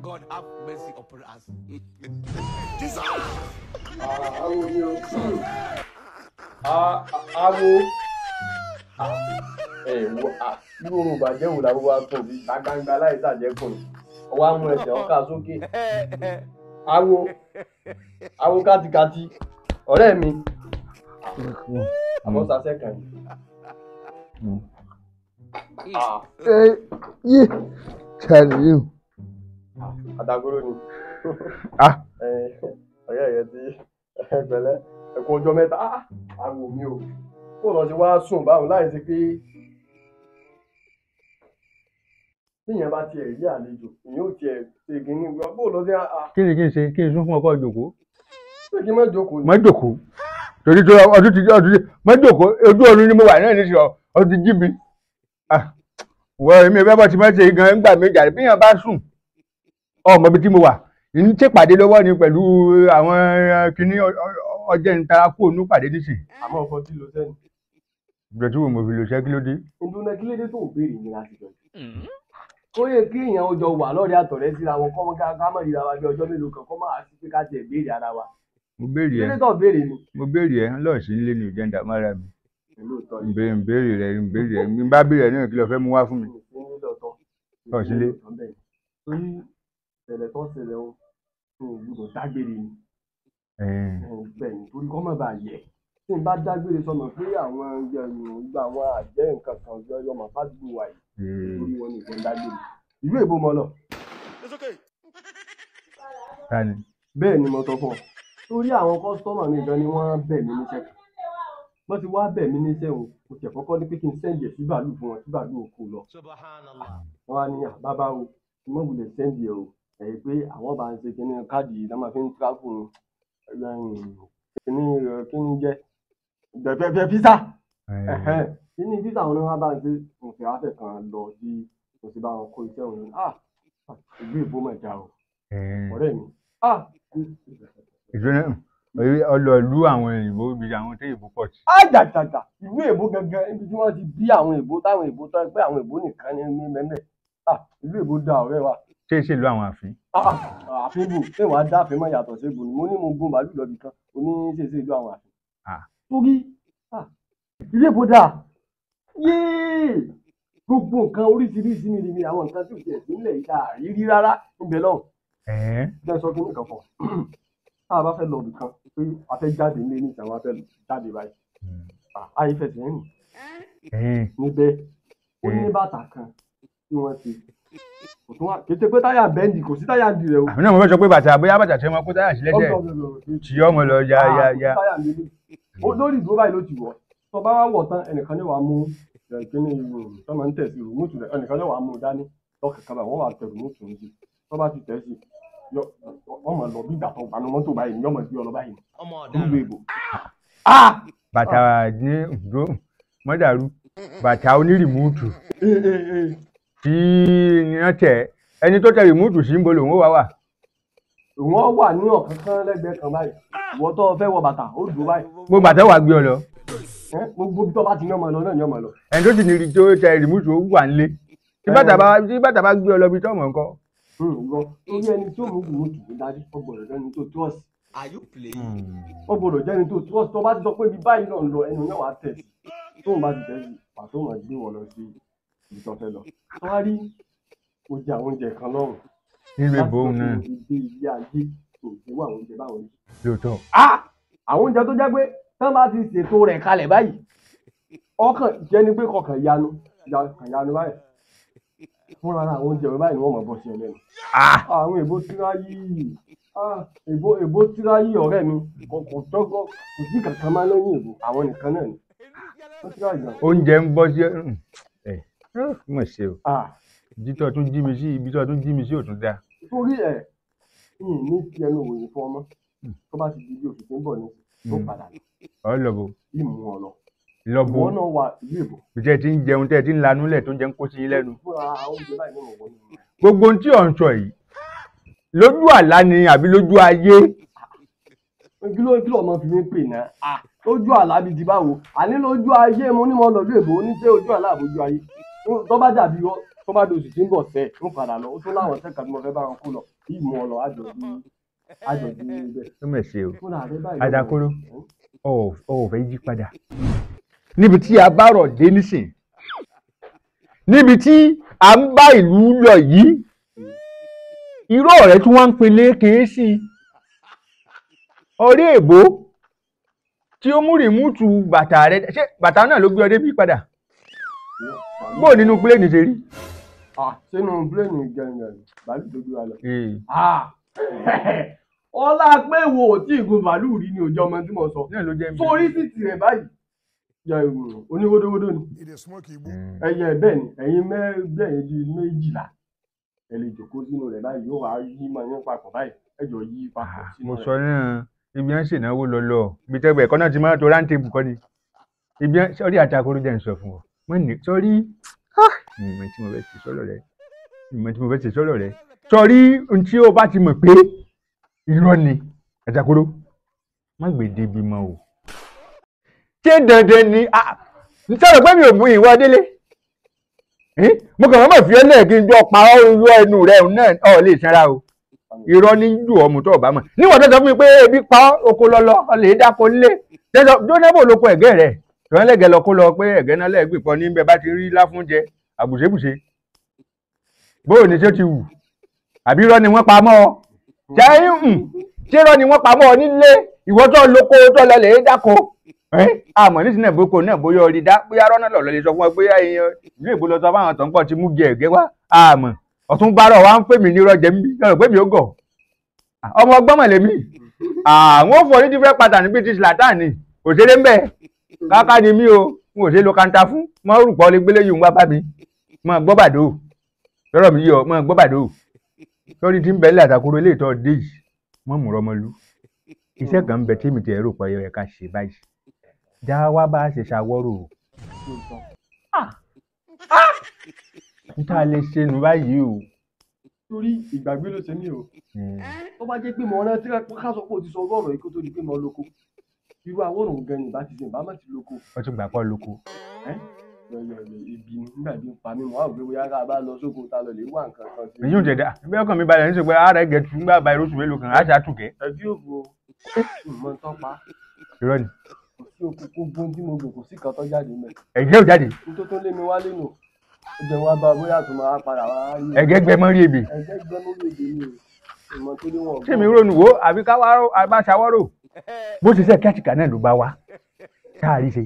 God have mercy upon us. Jesus. Awo ni o. Awo. Ẹ wo irú oorun ìbàjẹ́ wò làwọn wá tó bí gbangba láì sàjẹ́kùn. Ọwọ́ á mú ẹsẹ̀ ọ̀ka sókè. Awo. Awo kátikati. Ọ̀rẹ́ mi. Àmọ́ sasẹ́ kan ni. Yé ṣàlùyé. Àdàgóró ni. Ọ̀rẹ́ rẹ ti pẹ̀lẹ́ ẹ̀kú ọjọ́ mẹ́ta. Awo mi o. Kó lọ sí wá sùn báwo láì sí pé tíyẹn bá tiẹ̀ rí àlejò ìyẹn ò tiẹ̀ ṣe kínní bó lọ sí. Kí ni kí n ṣe kí n sún fún ọkọ ìjòkó? Ṣé kí n má jókòó ni? Má jókòó. Torí tó ọdún ti ọdún ti má jókòó ojú ọdún ni mo wà náà níṣẹ́ ọdún ti jí mi. Wọ èmi ẹ bá ti máa ṣe gan ńgbà mi jàre bí yẹn bá sùn ọmọ ibi tí mo wà ní ṣèpàdé lọ́wọ́ ni pẹ̀lú àwọn kinní ọjẹ́ ń tara kú ònú pàdé nísìn. Àmọ́ ọkọ tí lo sẹ́ni. Ìjọ tí mo fi lò ṣẹ́ kí ló dé? Ìdúná kí ló dé tó ń béèrè ní láti jọ. Ó yẹ kí èèyàn ó jọ wà lọ́rẹ̀ẹ́ àtọ̀rẹ́ síra wọn kọ́ ká mọ̀ ríra wa bí ọjọ́ mélòó kan kọ́ máa sí pé ká tiẹ̀ béèrè ara wa. Mo béèrè ẹ. Kí ló dé tó béèrè ni? Mo béèrè ẹ lọ́ọ̀sí nílé ní ìjẹ́ńdà mára mi. Ń béèrè rẹ ń béèrè rẹ ń bá béèrè náà kí ló fẹ́ mú wá fún mi. Lọ́ọ̀sí nílé. Torí ìṣẹ̀lẹ̀ tó ṣẹlẹ̀ o, mi ò gbọdọ̀ dágbére ni. Bẹ́ẹ̀ ni torí kọ́ má bàa yẹ. Tí n bá dágbére sọmọ pé àwọn ìgbà àwọn àjẹ́ nǹkan kan yọmọ fádùn wà yìí. Torí wọn ní ìfẹ́ dágbére. Ìlú èbó mọ lọ. Bẹ́ẹ̀ ni mo sọ fún ọ. Torí àwọn kọ́sítọ́mà mi gan ni wọ́n bẹ̀ mí níṣẹ́ kan. Wọ́n ti wá bẹ̀ mí níṣẹ́ o, kò tẹ̀ kọ́kọ́ ní pé kí n sẹ́ǹdì ẹ̀ sí bàálù fún wọn tí bàálù ò kó lọ. Wọ́n á ní bàbá o, mo wulẹ̀ sẹ́ǹdì ẹ̀ o. Ẹ̀yìn pé àwọn bá ń ṣe kinní káàdì yìí máa fi ń tíráfù kinní kinní jẹ́ gbẹ̀gbẹ̀gbẹ̀ físà. Kinní físà wọn ni wọ́n bá ń ṣe mo fi afẹ́ kan lọ sí mo sì bá wọn kó iṣẹ́ òun. Ìlú èbó mà já o, ọ̀rẹ́ mi. Ìdúná ọlọ́ọ̀lú àwọn òyìnbó ibi àwọn tó èbó pọ̀ sí. Àjàjàjà ìlú èbó gangan ibi tí wọ́n ti bí àwọn èbó táwọn èbó tó pé àwọn èbó nìkan ní mẹ́mẹ́. Ìlú èbó da ọ̀rẹ́ wa. Ṣé ṣe ìlú àwọn àfin? Àfin bò ṣé wàá dá àfin mọ́ yàtọ̀ sí èbó ni mo ní mo gun bàálù lọ́bì kan mo ní ṣe ṣe ìlú àwọn àfin. Torí ìlú èbó dáa yéé gbogbo nǹkan oríṣiríṣi mìíràn àwọn nǹkan tí ò tiẹ̀ sí nílẹ̀ yìí dáa rírí rárá níbẹ̀ lọ́hùn. Jẹ́ sọ kí nìkan fọ̀ tá a bá fẹ́ lọ ibì kan pé a fẹ́ jáde nílé níta wọn a fẹ́ jáde báyìí àyè fẹsẹ̀ rìn níbẹ̀ ó ní bàtà kan tí wọ́n ti kò tún wá kété pé táyà bẹ́ǹdì kò sí táyà ń di rẹ̀ o. Àmì náà mo fẹ́ sọ pé bàtà bóyá bàtà tí wọ́n kó táyà sí lẹ́sẹ̀ tí ọmọ lọ ya ya ya. Lórí ìdúró báyìí ló ti wọ̀ tó bá wá wọ̀ tán ẹnìkan ní wàá mú kíní tó máa ń tẹ̀ sí rùmúùtù rẹ̀ ẹnìkan ní wàá mú dání lọ́kàn kan báyìí wọ́n wàá tẹ rùmúùtù ń sí tó bá ti tẹ̀ sí wọ́n mọ̀ lọ bí ìgbà tó gbanú mọ́tò báyìí ni ọmọ ìgbé ọ lọ báyìí nílùú èbò. Bàtà ní ìdúró mọ́dàrú bàtà onírìmúùtù tí wọ́n tẹ̀ ẹni tó tẹ rìmúùtù sí ń bo lòun ó wá wà. Wọ́n wà ní ọ̀kánkán lẹ́gbẹ̀ẹ́ kan báyìí ìwọ tó fẹ́ wọ bàtà ó dùn báyìí. Gbogbo bàtà wà gbé ọ lọ. Gbogbo bí tó bá ti ní ọmọ lọ náà ní ọmọ lọ. Ẹni tó sì ní tó tẹ rìmúùtù ó wà nílé tí bàtà bá gbé ọ lọ bí tọ́mọ̀ nǹkan. Ìwọ torí ẹni tí ó mú rìmúùtù ní dájú ó gbọ́dọ̀ jẹ́ni tó trust. Are you playing? Ó gbọ́dọ̀ jẹ́ni tó trust tó bá ti sọ pé ibi báyìí náà ń lọ ẹnu náà wà á tẹ̀ sí tóun bá ti tẹ̀ sí pàtó máa gbé wọn lọ sí ibi tó fẹ́ lọ. Tó wá rí ó jẹ àwọn oúnjẹ kan lọ́rùn. Nílùú èbó náà. Láti dé ilé ayé kò sí wọ àwọn oúnjẹ báwọn yìí. Lóòótọ́. Àwọn oúnjẹ tó jẹ́ pé tán bá ti ṣètò rẹ̀ kalẹ̀ báyìí ọkàn jẹ́ ni pé kọkàn yanu kàn yanu báyìí fúnra àwọn oúnjẹ báyìí ni wọ́n mọ̀ bọ́ sí ẹ lẹ́nu. Àwọn èbó tíráyì èbó tíráyì ọ̀rẹ́ mi kò tọ́gọ́ kò sí kankan máa lẹ́yìn èbó àwọn nìkan náà ni. Oúnjẹ ń bọ́ sí ẹ mọ̀ ṣe o ibi tó tún jí mi sí ibi tó tún jí mi sí ò tún dáa. Torí ẹ ní fi ẹnu wòye fún ọmọ tó bá ti di bí oṣù tó ń bọ̀ ní tó padà ní. Ọ lọ bo. Ìmú ọ lọ. Lọ bo. Ìwọ náà wà ìlú èbó. Bí tẹ́ ti ń jẹun tẹ́ ti ń lanú lẹ̀ tó ń jẹun kó sí yín lẹ́nu. Fúnra àwọn oúnjẹ báyìí náà wọ̀ nínú rẹ̀. Gbogbo ohun tí ò ń sọ yìí lójú àlá ni àbí lójú ayé. Kí ló ọmọ fi mí pè náà? Lójú àlá bíi ti báwo? Àní lójú ayé mo ní mo lọ ìlú èbó ní ṣé ojú àlá àbójú ayé. Tó bá dàbí Tó bá doṣù tí ń bọ̀ sẹ́ ń padà lọ, ó tún láwọn sẹ́ka tí mo fẹ́ bá wọn kó lọ, bí mo lọ àjọ bí àjọ bí ibẹ̀. Ó mẹ̀ ṣe o. Fúnra rẹ báyìí. Àjàkóró, ọ̀ ò fẹ́ yí padà. Níbi tí a bá rọ̀ dé nísìn, níbi tí à ń bá ìlú lọ yìí, irọ́ rẹ̀ tí wọ́n ń pinlé kìí sí i. Orí èbó tí ó mú rìmúùtù bàtà rẹ̀, ṣé bàtà náà ló gbé ọ débí padà? Bó nínú pílẹ̀nì ṣe rí? Sínú pílẹ̀nì gẹ̀ǹgẹ̀ bàálù tó gbé wa lọ. Ọlá pé wo ò tí ì gun bàálù rí ni òjò ọmọ tí mo sọ. Sórí sì tirẹ̀ báyìí. Oníwódówódó ni. Ẹyẹ bẹ́ẹ̀ ni, ẹ̀yin mẹ́gbẹ̀rin bíi 12. Ẹ lè jòkó sínú rẹ̀ báyìí, yóò wá yí mọ́ yín papọ̀ báyìí. Ẹ jọ yí papọ̀ sínú rẹ̀. Mo sọ náà, ibi wọn ṣènáwó lọ ibi tẹ́gbẹ̀ẹ́ ẹ̀kọ́ náà ti máa tó rántébù kọ́ ni. Ibi wọn sọ́rí Àjàkóró jẹ́ ń sọ fún ọ. Mo ní sọ́rí ìmọ̀ tí mo fẹ́ ṣe sọ́rọ̀ rẹ̀. Ìmọ̀ tí mo fẹ́ ṣe sọ́rọ̀ rẹ̀. Sọ́rí ohun tí o bá ti mọ̀ pé irọ́ ni Àjàkóró, má gbé débi mọ́ o. Ṣé dandan ni n sọ̀rọ̀ pé mi ò mú ìwọ délé? Mo kàn mọ̀ fi ẹ́ lẹ̀ kí n jọ pa ọ́ ẹnu rẹ̀ náà ọ̀ lè sanra o. Irọ́ ní jù ọmú tó ọ̀bá mọ̀. Níwọ̀n tó sọ fún mi pé ebi pa ọ́ oko lọ́lọ́, ọ lè dáko lé. Tẹ́sán dónábò ló kọ ẹ̀gẹ́ rẹ̀. Tọ́lá lẹ́gẹ̀ lọ kó lọ pé ẹ̀gẹ́ náà lẹ́gbẹ̀ẹ́ pọ̀ níbẹ̀ bá ti rí láfúnjẹ àbùṣebùṣe. Bóò ni ṣé ti wù? Àbí irọ́ ni wọ́n pa mọ́ ọ? Ṣé irọ́ ni wọ́n pa mọ́ ọ nílé? Ìwọ tó lóko tó lọ lè dáko. Àmọ́ nísìnyí náà boko náà bóyá orí dá bóyá rọ́nà lọ̀lọ́ lè sọ fún ọ bóyá èèyàn ìlú èbó lọ sọ fáwọn tó ń pọ̀ ti mú gẹ ẹ̀gẹ́ wá. Àmọ́ ọ̀tún bárọ̀ wá ń pè mí ní rọ́jẹ̀ mi lọ́rọ̀ pé mi ò gọ̀. Ọmọ ọgbọ́n mọ̀ lèmi. Àwọn ò fọ ní different pattern bíi ti Zlatan ni kò ṣeré ń bẹ̀. Káká ni mí o, n ò ṣe lo kanta fún. Mọ rúpọ̀ lè gbélé yìí ń wá bá mi. Mọ gbọ́ bàdó. Lọ́rọ̀ mi yọ, mọ gbọ́ bàdó. Lórí tí ń bẹ nílẹ̀ Àjàkóró ilé ìtọ́ dé yìí, mọ́ mú rọmọlú. Iṣẹ́ kan ń bẹ tí mi ti ẹ̀rọ pọ̀ yẹ ká ṣe báyìí. Já wá bá ṣe ṣàwọ́rò. N ta lè ṣe nù báyìí o. Torí ìgbàgbé ló ṣe mí o. Tó bá jẹ́ pé mo rántí ká sọ pé o ti sọ ọgọ́rùn-ún kó tó di pé mo lóko. Irú àwòrán gan ni ìbá ti ṣe ìbá má ti lóko. Ó tún gbà pọ̀ lóko. Ibi nígbà bí n pa mí, mo á rò pé bóyá ká bá lọ sóko ta lọ lè wá nǹkan kan sí. Èyí ò jẹ̀dá. Bí ọkàn mi balẹ̀ níṣẹ́ pé ara ẹ̀gẹ̀ tún gbà bá irúṣù mélòó kan, á ṣàtúnkẹ́. Ẹbí òfò ìmọ̀ tán pa. Irọ́ ni. Kò sí okùn gbogbo tí mo gbìn kò sí kan tó jáde mẹ́. Ẹ̀gẹ́ ò jáde. N tó tún lé mi wálé nù. Ó jẹ́ wá bá bóyá tó máa padà wá rí. Ẹ̀gẹ́ gbẹ mọ́ rí ebè. Ẹ̀gẹ́ gbẹ mọ́ rí ebè ni o. Ìmọ̀ tó léwọ̀n ọ̀gbọ́n. Ṣé mi ronú wo àbí ká wá ṣàwọ́rò? Bó ṣe ṣe kíákíá náà ló bá wá. Táàrí ṣe.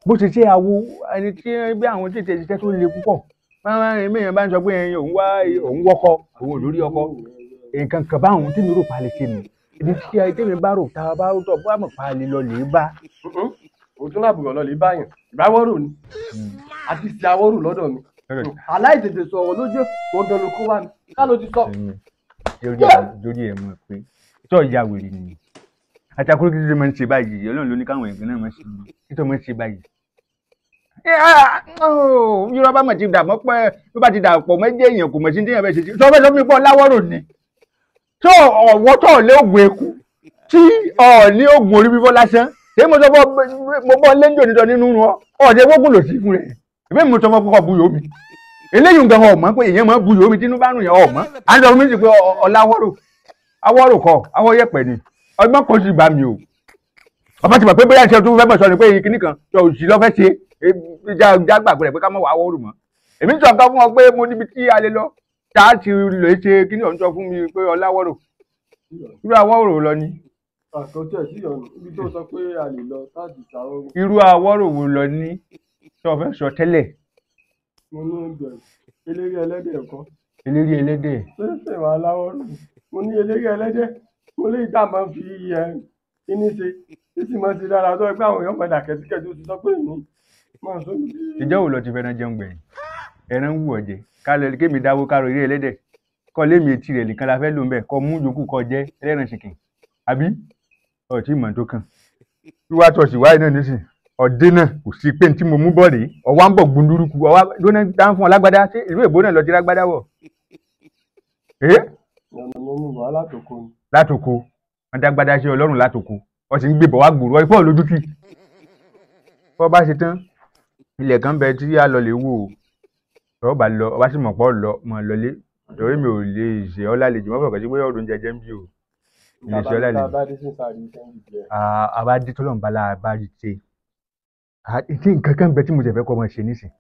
Bó ṣe ṣe àwo ẹni tí bí àwọn tí ìṣe ṣiṣẹ́ tó le púpọ̀. Máa ń rìn bá ń sọ pé ẹyin òun wá òun wọ́kọ òun ò lórí ọkọ. Nǹkan kan báwọn tí mi rò pa lè ṣe nù. Ibi tí ayé tèmi bá rò tá a bá tọ̀ bá mọ̀ pa lè lọ lè bá. Òtún làbùrọ̀ lọ lè báyàn. Ìbáwọ́rò ni. Àti ṣe àwọ́rò lọ́dọ̀ mi. Aláìtètè sọ̀rọ̀ lójú ọ̀gán ló kó wá mi. Ká ló ti sọ. Lórí ẹ̀ mọ̀ pé tó ìyá wèrè nìyí. Àjàkóró kí ló máa ń ṣe báyìí? Ọlọ́run ló ní káwọn ẹ̀gbọ́n náà máa ń ṣe kí tó máa ń ṣe báyìí. Yorùbá bá mọ̀ ti dà mọ́ pé ló bá ti dà pọ̀ mẹ́jẹ èèyàn kò mọ̀ sí téèyàn bẹ́ẹ̀ ṣe sí. Sọ fẹ́ sọ fún mi pọ̀ láwọ́rò ni. Tó ọ̀wọ́ tó lé ògùn eku tí ọ̀ ní ògùn orí fífọ́ lásán. Ṣé mo sọ fún mo bọ́ lẹ́ńjọ́ níjọ nínú wọn? Ọ̀dẹ wọ́gùn lò sí fún rẹ̀. Èmi mo sọ fún kọ́kọ́ buyò mi. Eléyìí nǹkan ọ̀mọ́ pé èèyàn máa buyò mi tínú bá rùn yẹn ọ̀mọ́. À ń sọ fún mi sì pé ọ̀làwọ́rò. Awọ́rò kọ, awọ́ yẹ̀pẹ̀ ni. Ọgbọ́n kan sì bá mi o. Ọba ti mọ̀ pé bóyá ìṣe tó fẹ́ mọ̀ sọ ni pé kinní kan tó òsì lọ́ fẹ́ ṣe já gbàgbé rẹ̀ pé ká mọ̀ wá awọ́rò mọ́. Èmi ń sọ nǹkan fún ọ pé mo níbi tí a lè lọ tá a ti lè ṣe kinní ọ̀hún sọ fún mi pé ọláwọ́rò. Irú awọ́rò lọ ni. Àkọ́tọ̀ ẹ̀ sí ọ̀nà ibi tó sọ pé a lè lọ táàdì sàwọ́rò. Irú awọ́rò wo lọ ní tó fẹ́ sọ tẹ́lẹ̀? Mo ní oúnjẹ eléré ẹlẹ́dẹ̀ ẹ̀kọ́. Eléré ẹlẹ́dẹ̀. Ṣé ṣe wà láwọ́rò? Mo ní eléré ẹlẹ́dẹ̀. Mo lè dá máa ń fi kíní ṣe títí máa ń ṣe dára tó ẹgbẹ́ àwọn èèyàn padà kẹ́tíkẹ́tí ó ti sọ pé èmi máa sọ ní. Ìjọ́ wo lọ ti fẹ́ràn jẹun gbẹ̀yìn? Ẹran ń wù ọ́ jẹ. Ká lọ kémi dáwó kárò eré ẹlẹ́dẹ̀. Kọ́ lémi etí rẹ̀ nìkan la fẹ́ lò ń bẹ̀ kọ́ mú yòókù kọ́ jẹ́ ẹlẹ́ran ṣìnkìn. Àbí? Ọ̀tí ìmọ̀ tó kàn. Wíwá tọ̀sí wáyé náà nísìn. Ọ̀dẹ́ náà kò sí pé tí mo mú bọ̀ rèé. Ọwá ń bọ̀ gbunduruku. Ọwá lóná dá ń fún ọ lágbádá. Ṣé ìlú èbó náà lọ ti lágbádá wọ̀? Látòkò. Wọ́n dágbádá sí Ọlọ́run látòkò. Wọ́n sì ń gbébọ̀ wá gbòòrò. Wọ́n fọ́ lójú tì. Bọ́ bá ṣe tán, ilẹ̀ kan bẹ tí a lọ lè wò ó. Tọ́ bá lọ, ọba sì mọ̀ pọ̀ lọ, mọ̀ lọlé. Torí mi ò lè ṣe ọ́ lálejò, mọ́ fọkàn sí pé ọdún jẹjẹ ń bí o. Lè ṣe ọ́ lálejò. Bàbá dé sí sáré sẹ́yìn jẹ. Àbá dé tọ́lọ̀ ń bá la bá rí ṣe. Tí nǹkan kan bẹ tí mo tẹ̀ fẹ́ kọ́ ọmọ ṣe nísìn.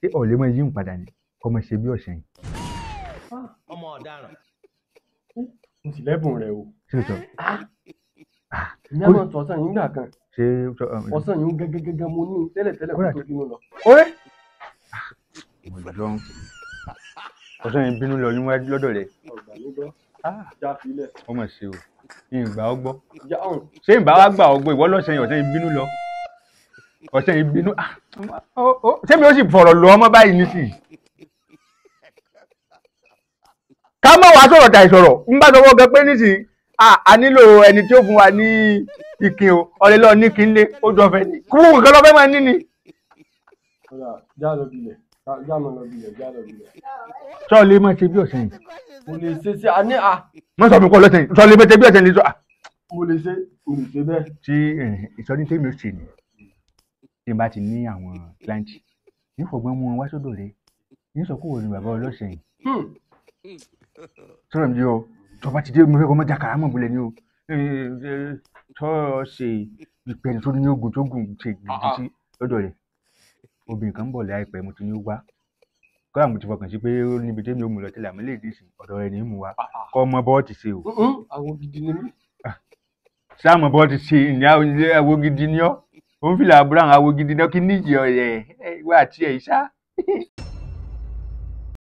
Ṣé ọ̀lẹ́ mọ yí ń padà ni? Kọ́ ọmọ ṣe bí ọ̀sẹ̀ yìí. Ọmọ ọ̀daràn. Mo sì lẹ́bùn rẹ̀ o. Ṣé o sọ? Ìyá máa tọ̀ ọ̀sán yìí nígbà kan. Ṣé ọ̀sán yìí gẹ́gẹ́gẹ́gẹ́ mo ní tẹ́lẹ̀tẹ́lẹ̀ kó tó bínú lọ. Oye! Ọ̀dọ́ ọ̀sán yìí bínú lọ níwájú lọ́dọ̀ rẹ̀. Ọ̀gbà mi gbọ́. Já filẹ̀. Ó mà ṣe o. Ìgbà ọgbọ́. Já ọ̀hún. Ṣé ìgbà wa gbà ọgbọ́ ìwọ lọ́sẹ̀ yìí ọ̀sán yìí bínú lọ? Ọ̀sán yìí bínú. Ṣé mi ó sì fọ̀rọ̀ lọ ọmọ báyìí nísìnyí? Ká mọ̀ wá sọ̀rọ̀ tàì sọ̀rọ̀, ń bá sọ fún ọ pé nísìnyí a nílò ẹni tí ó fún wa ní ìkín o, ọ̀rẹ́ lọ ní kí n lé, ó jọ fẹ́ ní. Kúrú nǹkan lọ fẹ́ máa ní ni. Já lọ bilẹ̀, já mọ̀ lọ bilẹ̀, já lọ bilẹ̀. Sọ lè máa ṣe bí ọ̀sẹ̀ yìí. Mo lè ṣe sí a ní a. Má sọ mi kọ́ lọ́sẹ̀ yìí, sọ lè máa ṣe bí ọ̀sẹ̀ yìí sọ. Mo lè ṣe, mo lè ṣe bẹ́ẹ̀. Tí ìsọdí tèmi ó ṣe ni, tí n bá ti ní àwọn client, ní fọgbọ́n mú wọn wá sọ́dọ̀ rẹ̀, ní sọ kúrò ní bàbá ọlọ́sẹ̀ yìí. Sọ̀rọ̀ mi o, tọba ti dé mo fẹ́ kọ́ mọ́ jàkàrà mọ̀ bọ́lẹ̀ ni o. Tọ́ ṣe ìpẹ́ni tó ní ogun tó gùn ṣe gidi sí lọ́dọ̀ rẹ̀. Obìnrin kan ń bọ̀ láìpẹ́ mo ti ní ó wá. Kọ́lá mo ti fọkàn sí pé ó níbi tẹ́mi ó mú lọ tẹ́lẹ̀ àmọ́ lè dé sí ọ̀dọ̀ rẹ̀ ní í mú wa. Kọ́ mọ bọ́ọ̀tì ṣe o. Àwọn gidi ni mí. Sáà mọ bọ́ọ̀tì ṣe ìní àwo gidi ni ọ́. Ó ń fìlà àbúrò àwọn àwo gidi ni ọ́ kí níyì ọ̀rẹ́ wá àti ẹ̀ ṣá.